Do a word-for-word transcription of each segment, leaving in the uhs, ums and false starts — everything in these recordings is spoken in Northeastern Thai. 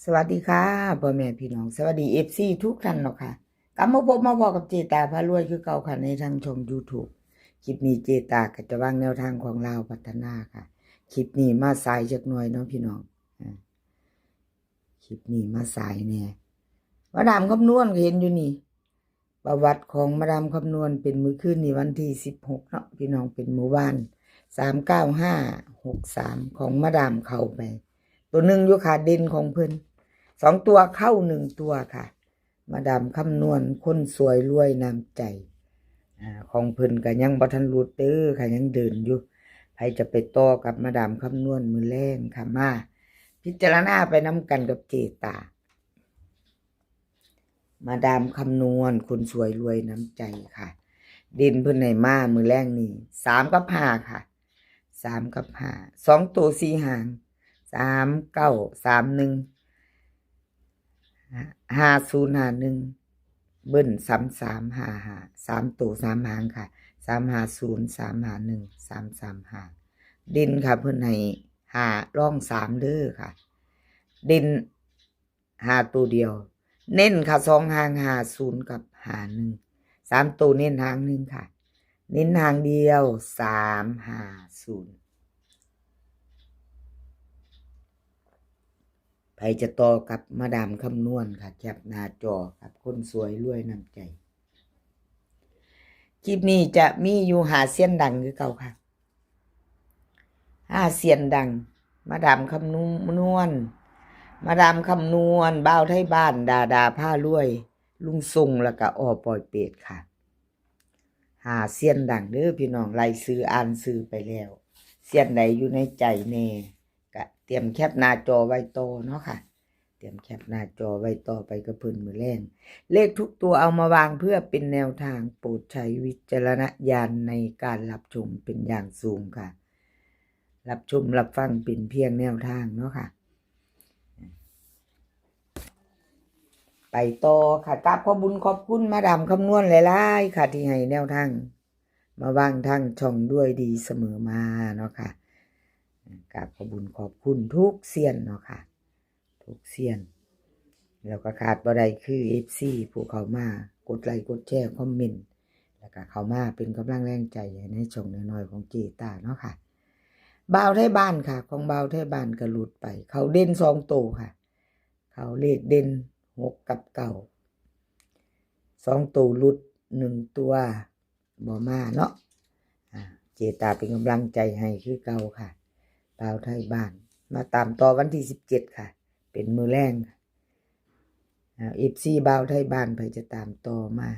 สวัสดีค่ะ พ่อแม่พี่น้อง สวัสดี เอฟซี ทุกท่านเนาะค่ะ กลับมาพบมาพ้อกับเจตาพารวยคือเก่าค่ะ ในทางช่อง YouTube คลิปนี้เจตาก็จะวางแนวทางของลาวพัฒนาค่ะ คลิปนี้มาสายจักหน่อยเนาะพี่น้อง อ่า คลิปนี้มาสายแน่ มาดามคำนวณก็เห็นอยู่นี่ ประวัติของมาดามคำนวณเป็นมื้อคืนนี้วันที่สิบหกเนาะพี่น้อง เป็นมื้อวาน สามเก้าห้าหกสาม ของมาดามเข้าไป ตัวหนึ่งอยู่ค่ะ เด่นของเพิ่น สองตัวเข้าหนึ่งตัวค่ะ มาดามคำนวณคนสวยรวยน้ำใจ อ่า ของเพิ่นก็ยังบ่ทันหลุดเด้อค่ะ ยังเดินอยู่ ไผจะไปต่อกับมาดามคำนวณมื้อแลงค่ะ มาพิจารณาไปนำกันกับเจตา มาดามคำนวณคนสวยรวยน้ำใจค่ะ เด่นเพิ่นให้มามื้อแลงนี่ สามกับห้าค่ะ สามกับห้า สองตัวสี่หาง สามเก้า สามหนึ่ง ห้าศูนย์ ห้าหนึ่ง เบิ้ล สามสาม ห้าห้า สามตัวสามหางค่ะ สามห้าศูนย์ สามห้าหนึ่ง สามสามห้า เด่นค่ะ เพิ่นให้ห้า รองสามเด้อค่ะ เด่นห้าตัวเดียว เน้นค่ะ สองหาง ห้าศูนย์ กับ ห้าหนึ่ง สามตัวเน้นหางหนึ่งค่ะ เน้นหางเดียว สามห้าศูนย์ ไผจะต่อกับมาดามคำนวณค่ะ แคปหน้าจอกับคนสวยรวยน้ำใจ คลิปนี้จะมีอยู่ห้าเซียนดังคือเก่าค่ะ ห้าเซียนดัง มาดามคำนวณ มาดามคำนวณ บ่าวไทยบ้าน ดาดาพารวย ลุงทรง แล้วก็ อ.ปอยเปตค่ะ ห้าเซียนดังเด้อพี่น้อง ไล่ชื่ออ่านชื่อไปแล้ว เซียนใดอยู่ในใจแน่ ก็เตรียมแคปหน้าจอไว้ต่อเนาะค่ะ เตรียมแคปหน้าจอไว้ต่อไปกับเพิ่นมื้อแลง เลขทุกตัวเอามาวางเพื่อเป็นแนวทาง โปรดใช้วิจารณญาณในการรับชมเป็นอย่างสูงค่ะ รับชมรับฟังเป็นเพียงแนวทางเนาะค่ะ ไปต่อค่ะ กราบขอบบุญขอบคุณมาดามคำนวณหลายๆค่ะ ที่ให้แนวทาง มาวางทางช่องด้วยดีเสมอมาเนาะค่ะ กราบขอบบุญขอบคุณทุกเซียนเนาะค่ะ ทุกเซียน แล้วก็ขาดบ่ได้คือ เอฟซี ผู้เข้ามากดไลค์กดแชร์คอมเมนต์ แล้วก็เข้ามาเป็นกำลังแรงใจให้ในช่องน้อยๆของเจตาเนาะค่ะ บ่าวไทยบ้านค่ะ ของบ่าวไทยบ้านก็หลุดไป เข้าเด่นสองตัวค่ะ เข้าเลขเด่นหกกับเก้า สองตัวหลุดหนึ่งตัว บ่มาเนาะ อ่า เจตาเป็นกำลังใจให้คือเก่าค่ะ บ่าวไทยบ้าน มาตามต่อวันที่สิบเจ็ดค่ะ เป็นมื้อแลง อ่า เอฟซี บ่าวไทยบ้าน ไผจะตามต่อมา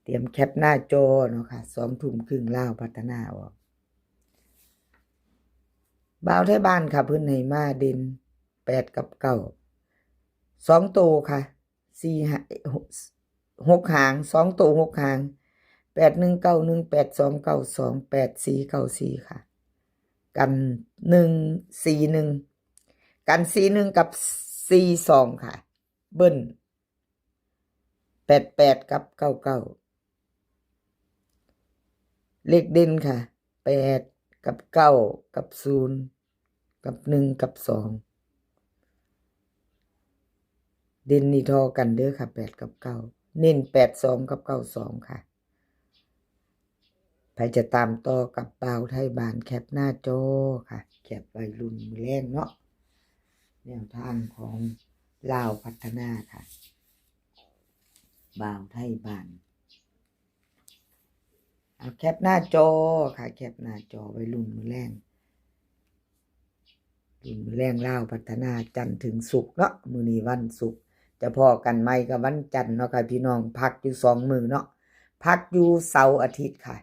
เตรียมแคปหน้าจอเนาะค่ะ สองทุ่มครึ่งลาวพัฒนาออก บ่าวไทยบ้านค่ะ เพิ่นให้มาเด่นแปดกับเก้า สองตัวค่ะ สี่ห้า หกหาง สองตัวหกหาง แปดหนึ่งเก้าหนึ่ง แปดสองเก้าสอง แปดสี่เก้าสี่ค่ะ กันหนึ่งสี่หนึ่ง กันสี่หนึ่งกับสี่สองค่ะ เบิ้ล แปดแปดกับเก้าเก้า เลขเด่นค่ะ แปดกับเก้ากับศูนย์กับหนึ่งกับสอง เด่นนี่ทอกันเด้อค่ะ แปดกับเก้า เน้นแปดสองกับเก้าสองค่ะ ไผจะตามต่อกับบ่าวไทยบ้าน แคปหน้าจอค่ะ แคปไว้ลุ้นมื้อแลงเนาะ แนวทางของลาวพัฒนาค่ะ บ่าวไทยบ้าน เอาแคปหน้าจอค่ะ แคปหน้าจอไว้ลุ้นมื้อแลง ลุ้นมื้อแลงลาวพัฒนาจันทร์ถึงศุกร์เนาะ มื้อนี้วันศุกร์ จะพ้อกันใหม่กับวันจันทร์เนาะค่ะพี่น้อง พักอยู่สองมื้อเนาะ พักอยู่เสาร์อาทิตย์ค่ะ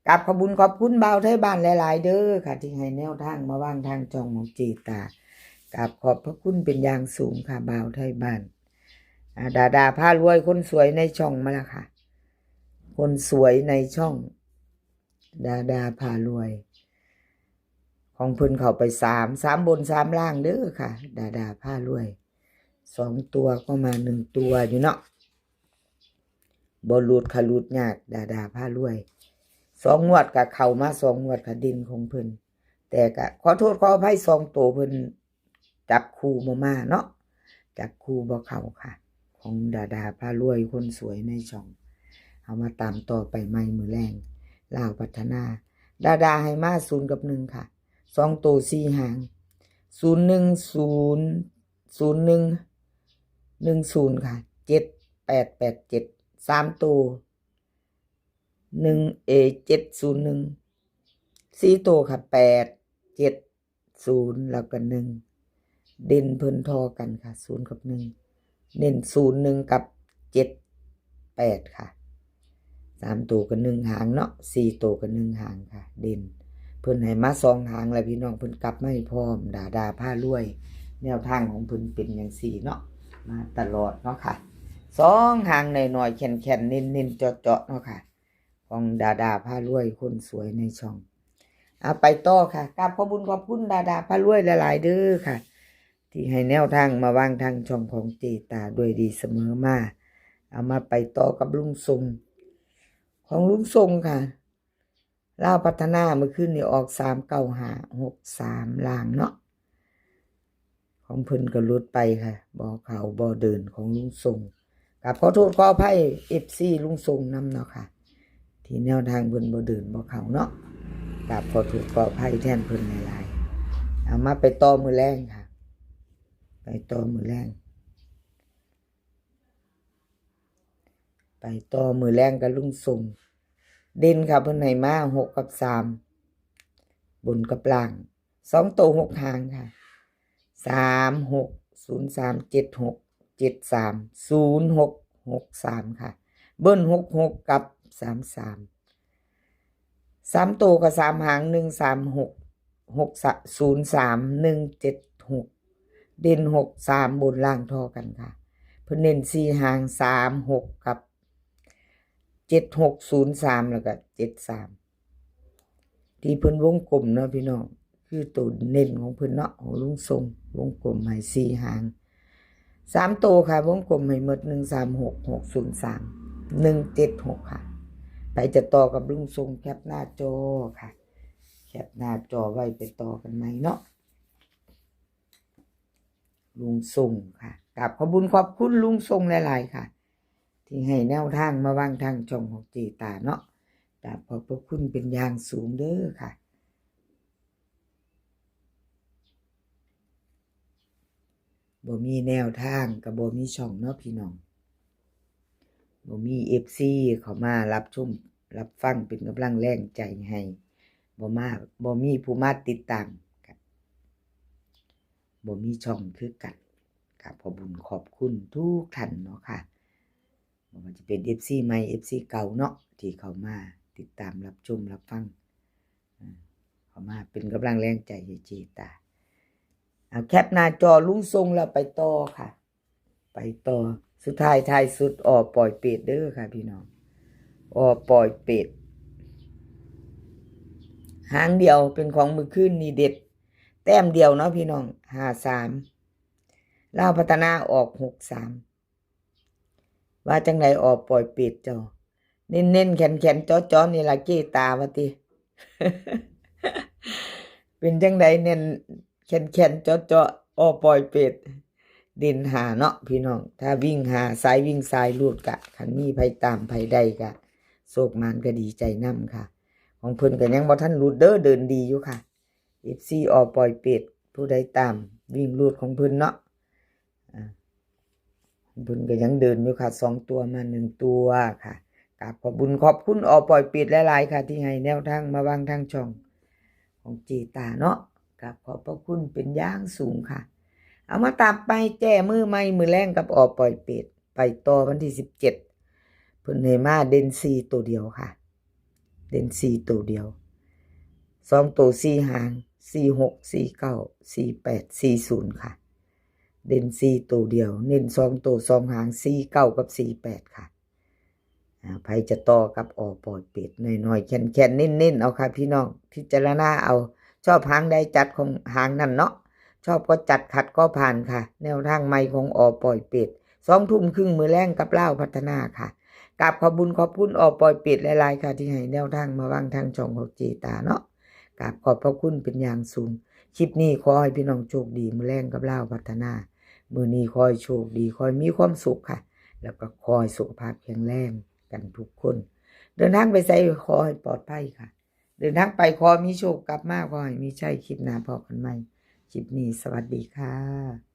กราบขอบบุญขอบคุณบ่าวไทยบ้านหลายๆเด้อค่ะ ที่ให้แนวทางมาวางทางช่องของเจตา กราบขอบพระคุณเป็นอย่างสูงค่ะ บ่าวไทยบ้าน อ่า ดาดาพารวยคนสวยในช่องมาแล้วค่ะ คนสวยในช่อง ดาดาพารวย ของเพิ่นเข้าไปสาม สามบนสามล่างเด้อค่ะ ดาดาพารวย สองตัวก็มาหนึ่งตัวอยู่เนาะ บ่หลุดค่ะ หลุดยาก ดาดาพารวย สองงวดก็เข้ามาสองงวดค่ะ เด่นของเพิ่น แต่ก็ขอโทษขออภัย สองตัวเพิ่นจับคู่บ่มาเนาะ จับคู่บ่เข้าค่ะ ของดาดาพารวยคนสวยในช่อง เอามาตามต่อไปใหม่มื้อแลง ลาวพัฒนา ดาดาให้มาศูนย์กับหนึ่งค่ะ สองตัวสี่หาง ศูนย์หนึ่งศูนย์ ศูนย์หนึ่ง หนึ่งศูนย์ค่ะ เจ็ดแปดแปดเจ็ด สามตัว หนึ่ง เอ เจ็ดศูนย์หนึ่ง สี่ตัวค่ะ แปดเจ็ดศูนย์ แล้วก็หนึ่ง เด่นเพิ่นทอกันค่ะ ศูนย์กับหนึ่ง เน้นศูนย์หนึ่งกับเจ็ดแปดค่ะ สามตัวก็หนึ่งหางเนาะ สี่ตัวก็หนึ่งหางค่ะ เด่น เพิ่นให้มาสองหางแล้วพี่น้อง เพิ่นกลับมาให้พร้อม ดาดาพารวย แนวทางของเพิ่นเป็นจั่งซี้เนาะ มาตลอดเนาะค่ะ สองหางน้อยๆ แข็งๆ เน้นๆ เจาะๆ เนาะค่ะ ของดาดาพารวยคนสวยในช่อง เอาไปต่อค่ะ กราบขอบบุญขอบคุณดาดาพารวยหลายๆ เด้อค่ะ ที่ให้แนวทางมาวางทางช่องของเจตาด้วยดีเสมอมา เอามาไปต่อกับลุงทรง ของลุงทรงค่ะ ลาวพัฒนาเมื่อคืนนี้ออก สามเก้าห้า หกสาม ล่างเนาะ ของเพิ่นก็หลุดไปค่ะ บ่เข้าบ่เดินของลุงทรง กราบขอโทษขออภัย เอฟซี ลุงทรงนำเนาะค่ะ ที่แนวทางเพิ่นบ่เดินบ่เข้าเนาะ กราบขอโทษขออภัยแทนเพิ่นหลายๆ เอามาไปต่อมื้อแลงค่ะ ไปต่อมื้อแลง ไปต่อมื้อแลงกับลุงทรง เด่นค่ะ เพิ่นให้มาหกกับสาม บนกับล่าง สองตัวหกหางค่ะ สามหก ศูนย์สาม เจ็ดหก เจ็ดสาม ศูนย์หก หกสามค่ะ เบิ้ล หกหก กับ สามสาม สามตัวก็สามหาง หนึ่งสามหก หกศูนย์สาม หนึ่งเจ็ดหก เด่นหกสาม บนล่างทอกันค่ะ เพิ่นเน้นสี่หาง สามหก กับ เจ็ดหก ศูนย์สาม แล้วก็ เจ็ดสาม ที่เพิ่นวงกลมเนาะพี่น้อง คือตัวเน้นของเพิ่นเนาะ ของลุงทรง วงกลมให้สี่หาง สามตัวค่ะ วงกลมให้หมด หนึ่งสามหก หกศูนย์สาม หนึ่งเจ็ดหกค่ะ ไปจะต่อกับลุงทรง แคปหน้าจอค่ะ แคปหน้าจอไว้ไปต่อกันใหม่เนาะ ลุงทรงค่ะ กราบขอบบุญขอบคุณลุงทรงหลายๆ ค่ะ ที่ให้แนวทางมาวางทางช่องของเจตาเนาะ กราบขอบพระคุณเป็นอย่างสูงเด้อค่ะ บ่มีแนวทางก็บ่มีช่องเนาะพี่น้อง บ่มี เอฟซี เข้ามารับชมรับฟังเป็นกำลังแรงใจให้ บ่มา บ่มีผู้มาติดตามก็บ่มีช่องคือกัน กราบขอบบุญขอบคุณทุกท่านเนาะค่ะ บ่ว่าจะเป็น เอฟซี ใหม่ เอฟซี เก่าเนาะ ที่เข้ามาติดตามรับชมรับฟัง อ่า เข้ามาเป็นกำลังแรงใจให้เจตา เอาแคปหน้าจอลุงทรงแล้วไปต่อค่ะ ไปต่อ สุดท้ายท้ายสุด ออปล่อยเปรตเด้อค่ะพี่น้อง ออปล่อยเปรต หางเดียวเป็นของมื้อคืนนี่เด็ด แต้มเดียวเนาะพี่น้อง ห้าสาม ลาวพัฒนาออก หกสาม ว่าจังได๋ ออปล่อยเปรตเจ้า เน้นๆ แข็งๆ เจาะๆ นี่ล่ะเจตาว่าติ เป็นจังได๋ เน้นแข็งๆ เจาะๆ ออปล่อยเปรต เด่นห้าเนาะพี่น้อง ถ้าวิ่งห้า สายวิ่งสายรูดกะ คันมีไผตามไผได้กะ โชคหมานก็ดีใจนำค่ะ ของเพิ่นก็ยังบ่ทันหลุดเด้อ เดินดีอยู่ค่ะ เอฟซี ออปล่อยเปรต ผู้ใดตามวิ่งรูดของเพิ่นเนาะ อ่า เพิ่นก็ยังเดินอยู่ค่ะ สองตัวมาหนึ่งตัวค่ะ กราบขอบบุญขอบคุณออปล่อยเปรตหลายๆ ค่ะ ที่ให้แนวทางมาวางทางช่องของเจตาเนาะ กราบขอบพระคุณเป็นอย่างสูงค่ะ เอามาตามไปแจ้มือใหม่มือแลงกับออปล่อยเปรต ไปต่อวันที่สิบเจ็ด เพิ่นให้มาเด่นสี่ตัวเดียวค่ะ เด่นสี่ตัวเดียว สองตัวสี่หาง สี่หก สี่เก้า สี่แปด สี่ศูนย์ ค่ะ เด่นสี่ตัวเดียว เน้นสองตัวสองหาง สี่เก้า กับ สี่แปด ค่ะ อ่า ไผจะต่อกับออปล่อยเปรต น้อยๆ แข็งๆ เน้นๆ เอาค่ะพี่น้อง พิจารณาเอา ชอบหางใดจัดของหางนั้นเนาะ ชอบก็จัด ขัดก็ผ่านค่ะ แนวทางใหม่ของออปล่อยเปรต สองทุ่มครึ่งมื้อแลงกับลาวพัฒนาค่ะ กราบขอบบุญขอบคุณออปล่อยเปรตหลายๆ ค่ะ ที่ให้แนวทางมาวางทางช่องของเจตาเนาะ กราบขอบพระคุณเป็นอย่างสูง คลิปนี้ขอให้พี่น้องโชคดีมื้อแลงกับลาวพัฒนา มื้อนี้ขอให้โชคดี ขอให้มีความสุขค่ะ แล้วก็ขอให้สุขภาพแข็งแรงกันทุกคน เดินทางไปไสขอให้ปลอดภัยค่ะ เดินทางไปขอให้มีโชค กลับมาขอให้มีชัย คลิปหน้าพ้อกันใหม่ คลิปนี้สวัสดีค่ะ